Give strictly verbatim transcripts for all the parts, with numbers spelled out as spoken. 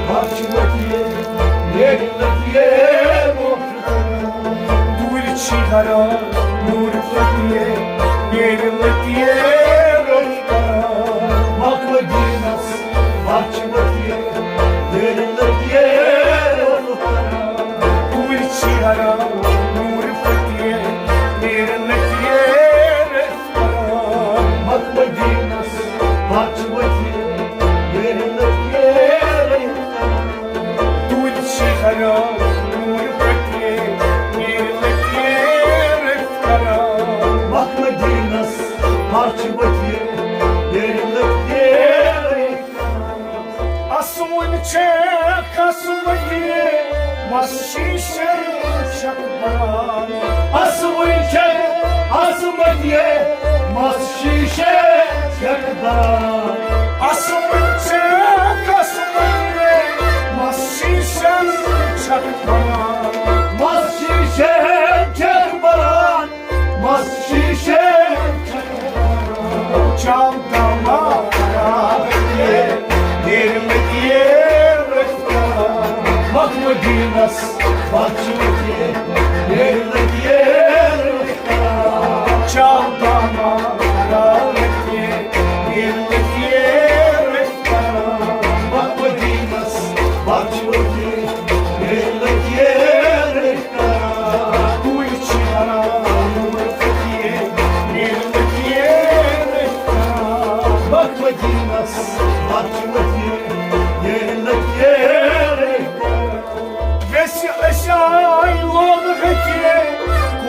پرچہِ ؤتھِیے، نیرِ لٔتِیے روٚف کران۔ دوٗرِ چھِ ہران نوٗرِ ؤتھِیے، نیرِ لٔتِیے روٚف کران۔ مکھ مدیٖنس پرچہِ ؤتھِیے، نیرِ لٔتِیے روٚف کران۔ دوٗرِ چھِ ہران نوٗرِ ؤتھِیے، نیرِ لٔتِیے روٚف کران۔ مکھ مدیٖنس پرچہِ ؤتھِیے، نیرِ لٔتِیے روٚف کران۔ دوٗرِ چھِ ہران نوٗرِ ؤتھِیے، نیرِ لٔتِیے روٚف کران۔ مکھ مدیٖنس پرچہِ ؤتھِیے، نیرِ لٔتِیے روٚف کران۔ اسوٕنۍ چھےٚ قسمتی، مس شیٖشے چھکھ بران۔ اسوٕنۍ چھےٚ قسمتی، مس شیٖشے چھکھ بران۔ اسوٕنۍ چھےٚ قسمتی، مس شیٖشے چھکھ بران۔ مس شیٖشے چھکھ بران۔ مس شیٖشے چھکھ بران۔ چاو داماد نیرِ لٔتِیے روٚف کران۔ مکھ مدیٖنس پرچہِ ؤتھِیے، نیرِ لٔتِیے روٚف کران۔ چاو داماد نیرِ لٔتِیے روٚف کران۔ مکھ مدیٖنس پرچہِ ؤتھِیے، نیرِ لٔتِیے روٚف کران۔ دوٗرِ چھِ ہران نوٗرِ ؤتھِیے، نیرِ لٔتِیے روٚف کران۔ مکھ مدیٖنس پرچہِ ؤتھِیے، نیرِ لٔتِیے روٚف کران۔ ویسہِ أسۍ آے لولہٕ ہتھیے،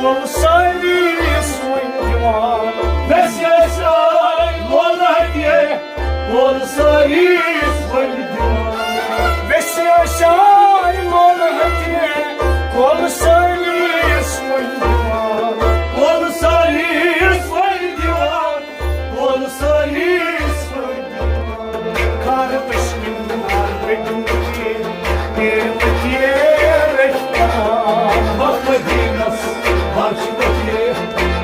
کول سٲری سُوٕنۍ دِوان۔ ویسہِ أسۍ آے لولہٕ ہتھیے، کول سٲری سُوٕنۍ دِوان۔ ویسہِ أسۍ آے لولہٕ ہتھیے، کول سٲری سُوٕنۍ دِوان۔ کول سٲری سُوٕنۍ دِوان۔ کول سٲری سُوٕنۍ دِوان۔ کار پشکین نار پٔتمہِ، تیرٕ تیرٕ کران۔ مکھ مدیٖنس پرچہِ ؤتھِیے،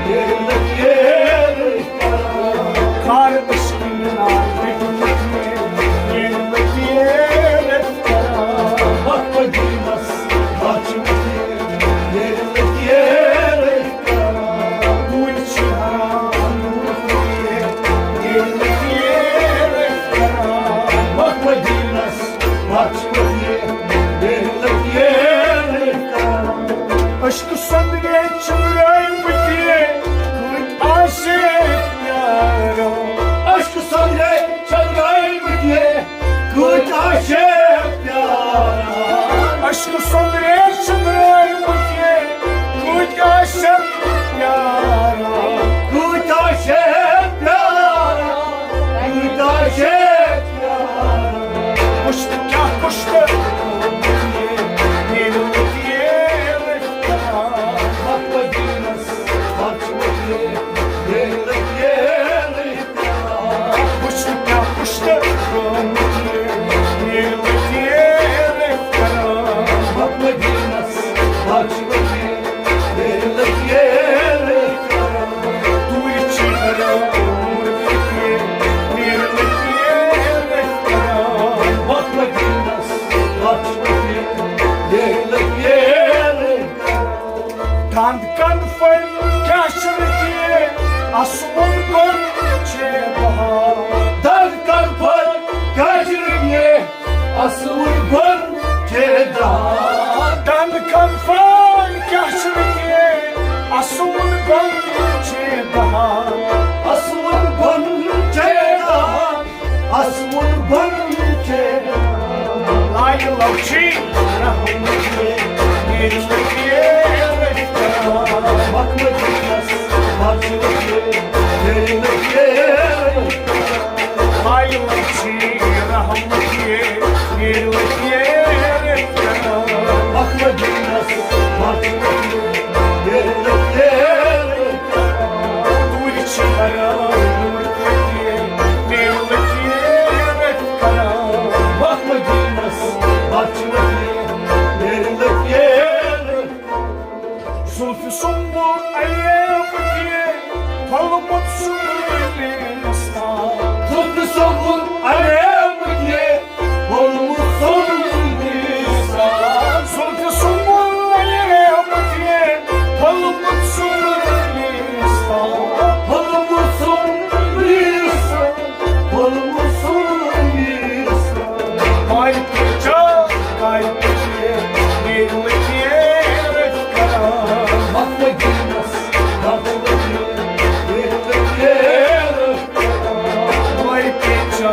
تیرٕ تیرٕ کران۔ کار پشکین نار پٔتمہِ، تیرٕ تیرٕ کران۔ مکھ مدیٖنس پرچہِ ؤتھِیے، تیرٕ تیرٕ کران۔ دوٗرِ چھِ ہران نوٗرِ ؤتھِیے، تیرٕ تیرٕ کران۔ مکھ مدیٖنس پرچہِ ؤتھِیے، تیرٕ تیرٕ کران۔ عشقہٕ سۄندرے چھِ رٲومٕتۍ، کۭتۍ عاشق پیاران۔ عشقہٕ سۄندرے چھِ رٲومٕتۍ، کۭتۍ عاشق پیاران۔ عشقہٕ سۄندرے چھِ رٲومٕتۍ، کۭتۍ عاشق پیاران۔ کۭتۍ عاشق پیاران، کۭتۍ عاشق پیاران۔ کُشتہٕ کیٛاہ کُشتہٕ، ییٚلہِ لٔگۍ ییٚلہِ کران۔ مکھ مدیٖنس پرچہِ ؤتھِیے، ییٚلہِ لٔگۍ ییٚلہِ وٕچھ کیٛاہ پُشتہٕ، ییٚلہِ لٔگۍ ییٚلہِ کران۔ مکھ مدیٖنس پرچہِ ؤتھِیے، ییٚلہِ لٔگۍ ییٚلہِ کران۔ دوٗرِ چھِ کران، دوٗرِ ؤتھِیے، ییٚلہِ لٔگۍ ییٚلہِ کران۔ مکھ مدیٖنس پرچہِ ؤتھِیے، ییٚلہِ لٔگۍ ییٚلہِ دند کن پھٔلۍ کیٛاہ چھِ رٔتھۍ، اَسوُن گۄن چھِ بہار۔ دند کن پھٔلۍ کیٛاہ چھِ رٔتھۍ، اَسوُن گۄن چھِ بہار۔ دند کن پھٔلۍ کیٛاہ چھِ رٔتھۍ، اَسوُن گۄن چھِ بہار۔ اَسوُن گۄن چھِ بہار۔ اَسوُن گۄن چھِ۔ لایہِ لَو چھِ رحمتہِ، ییٚلہِ لٔگۍ ییٚلہِ کران۔ مکھ مدیٖنس پرچہِ ؤتھِیے، ییٚلہِ لٔگۍ ییٚلہِ کران۔ لایہِ لَو چھِ رحمتہِ، ییٚلہِ لٔگۍ ییٚلہِ کران۔ مکھ مدیٖنس پرچہِ ؤتھِیے، ییٚلہِ لٔگۍ ییٚلہِ دوٗرِ چھِ کران، دوٗرِ پٔتِے، میلہِ لٔگۍ ییٚلہِ کران۔ مکھ مدیٖنس پرچہِ ؤتھِیے، ییٚلہِ لٔگۍ ییٚلہِ۔ زُلفِ سُمبُل اَلے پٔتِے، پھوٚلمُت سُہ گُلِستان۔ زُلفِ سُمبُل اَلے پٔتِے، پھوٚلمُت آے پیچھا، آے پیچھے، میرے لکھے رفتار۔ مکہ مدینس، مکہ مدینس، میرے لکھے رفتار۔ آے پیچھا،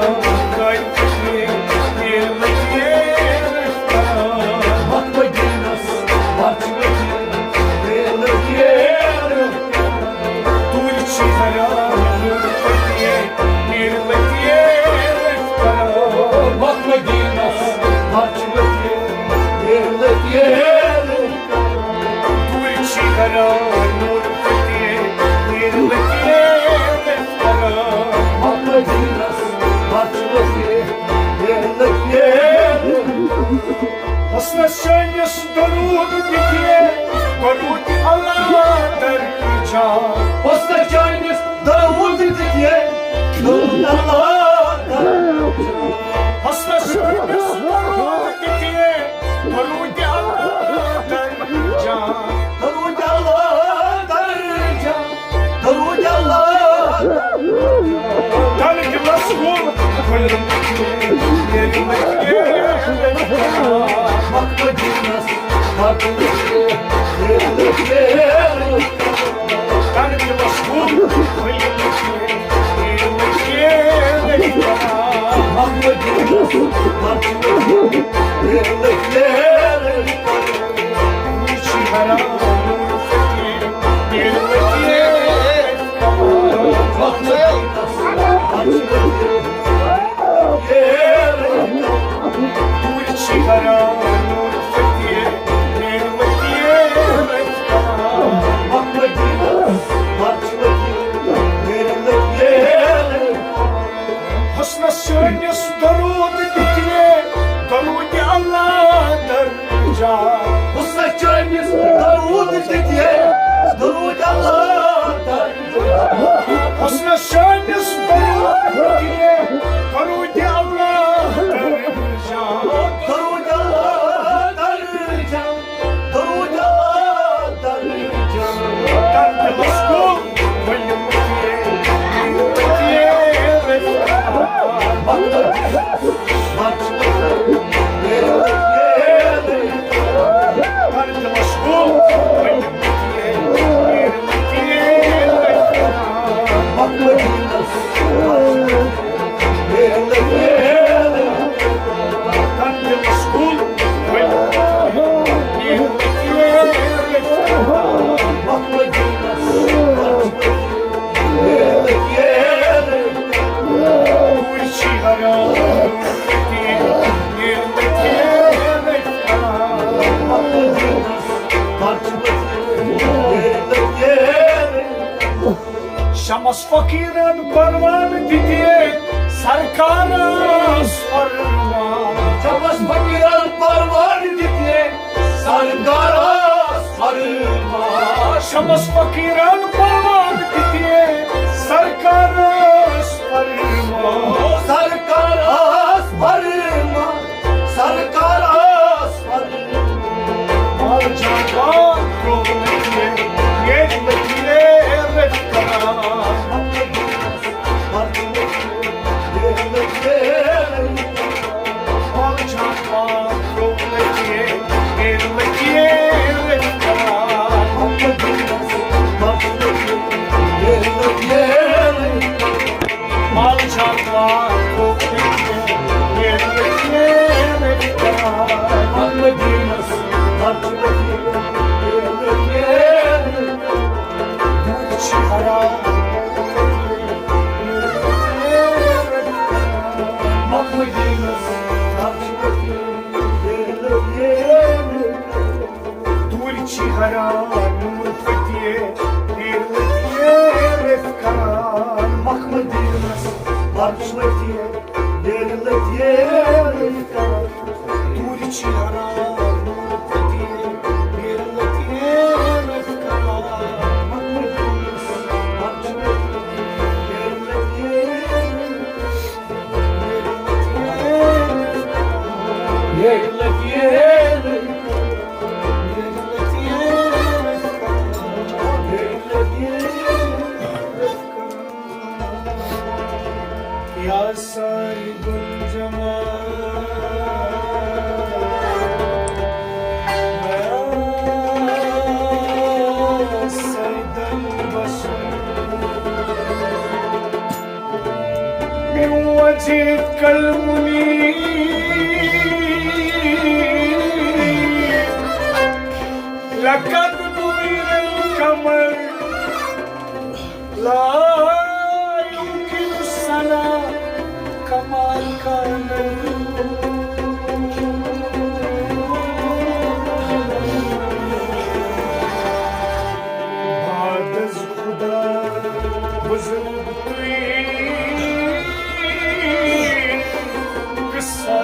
آے پیچھے، میرے لکھے رفتار۔ مکہ مدینس، مکہ مدینس، میرے لکھے رفتار۔ دوٗرِ چھِ ہران نوٗر فتح، میٖر لطیف کران۔ مکہ مدینس، مکہ مدینس، میٖر لطیف۔ دوٗرِ چھِ ہران نوٗر فتح، میٖر لطیف کران۔ مکہ مدینس، مکہ مدینس، میٖر لطیف۔ حسنس چٲنِس درود دِتھ، درود اللہ درجا۔ حسنس چٲنِس درود دِتھ، درود اللہ درجا۔ حسنس چٲنِس درود دِتھ، درود اللہ درجا۔ درود اللہ درجا۔ درود اللہ۔ تن دِلس کُن کھُلہِ مکہ مدینس، مکہ مدینس، تن دِلس کُن کھُلہِ مکہ مدینس، مکہ مدینس، مکہ مدینس۔ حسنس چٲنِس درود دِتھ، درود اللہ درجا۔ حسنس چٲنِس درود دِتھ، درود اللہ درجا۔ حسنس چٲنِس درود دِتھ، درود اللہ درجا۔ درود اللہ درجا۔ درود اللہ درجا۔ تن دِلس کُن کھُلہِ مکہ مدینس، مکہ مدینس، مکہ مدینس۔ شمس فقیرن پروان دِتھ، سرکارس فرمان۔ شمس فقیرن پروان دِتھ، سرکارس فرمان۔ شمس فقیرن پروان دِتھ، سرکارس فرمان۔ سرکارس فرمان۔ سرکارس فرمان۔ مال جان پاک روزنہٕ کِنۍ ییٚتہِ لٔگۍ یہِ رٔتۍ کران۔ مال جان پاک روزنہٕ کِنۍ ییٚتہِ لٔگۍ یہِ رٔتۍ کران۔ مال جان پاک روزنہٕ کِنۍ ییٚتہِ لٔگۍ یہِ رٔتۍ کران۔ دوٗرِ چھِ ہران مکہ مدینس۔ دوٗرِ چھِ ہران نوٗر فتح، میٖر لطیف کران۔ مکہ مدینس، مکہ مدینس، میٖر لطیف کران۔ دوٗرِ چھِ ہران نوٗر فتح، میٖر لطیف کران۔ مکہ مدینس، مکہ مدینس، میٖر لطیف۔ یا سارِ گُل جمال، كالمنير. لقد بهر القمر لا يمكن السنة كما كان. بعد از خدا بزرگ ترین قصه